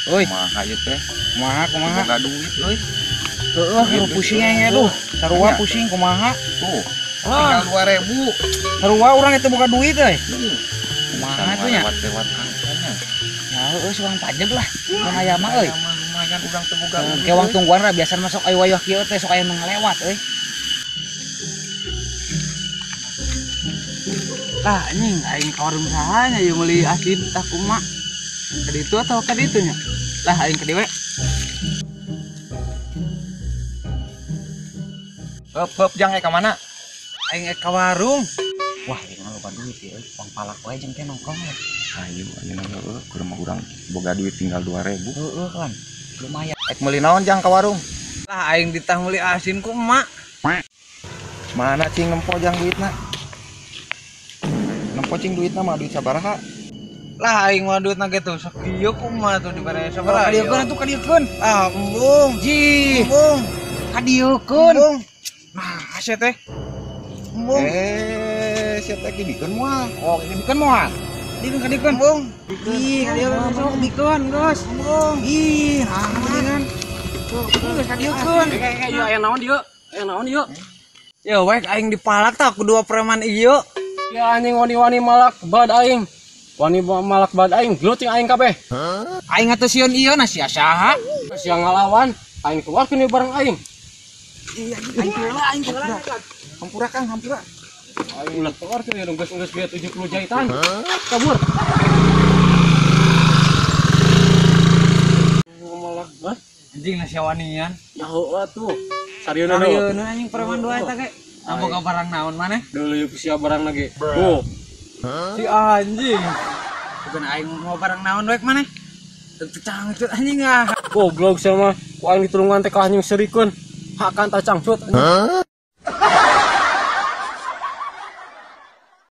Euy, Kumaha ieu teh? Kumaha kumaha? Boga duit euy. Heueuh, pusing aing aduh. Sarua pusing kumaha? Tuh. Tinggal 2000. Sarua urang itu boga duit euy. Kumaha tuh nya? Lewat-lewat angkanya. Ya heueuh urang pajeg lah. Mun aya mah euy. Lumayan urang teu boga duit. Kewang tungguan ra biasa masuk ayo wayah kieu teh sok aya nu ngalewat euy. Lah anjing aing ka warung saha nya ieu meuli asin tah kumaha? Ka ditu atau ka ditu nya? Lah aing ka dieu we. Heup heup jang ka mana? Aing ka warung. Wah, ieu mah loba duit ieu euy. Pang palak wae jeung teh nongkrong we. Ayo ayeuna heueuh keur mah urang boga duit tinggal 2000. Heueuh kan. Lumayan. Ek meuli naon jang ka warung? Lah aing ditah meuli asin ku emak. Mana cing nempo jang duitna? Nempo cing duitna mah duit sabaraha? Lah aing mah duitna ge tuh sakieu ku emak tuh dibere sabaraha. Kadieukeun atuh kadieukeun. Ah, embung. Ji. Embung. Kadieukeun. Embung. Nah, sia teh. Embung. Eh, sia teh dibikeun moal. Oh, dibikeun moal. Dibikeun kadieukeun. Embung. Ih, kadieukeun sok dibikeun, geus. Embung. Ih, nah mendingan. Geus kadieukeun. Kayak ieu aya naon dieu? Aya naon dieu? Ya wek aing dipalak tah ku dua preman ieu. Ya anjing wani-wani malak bad aing. Wani malak bad aing, gelut aing kabeh. Aing atuh sieun ieu na sia saha? Sia ngalawan, aing keluarkeun ieu barang aing. Aing heula, aing heula. Hampura Kang, hampura. Aing ulah keluarkeun ieu geus-geus bieu 70 jahitan. Kabur. Malak bad. Anjing na sia wanian. Ya heueuh atuh. Sarieuna Sarieuna anjing preman dua eta ge. Boga barang naon maneh? Dulu yuk sia barang lagi. Tuh. Si anjing. Bukan aing mau barang naon wek maneh? Teu cangcut anjing ah. Goblok sia mah. Ku aing ditulungan teh kalah anjing serikeun. Hakan tah cangcut anjing.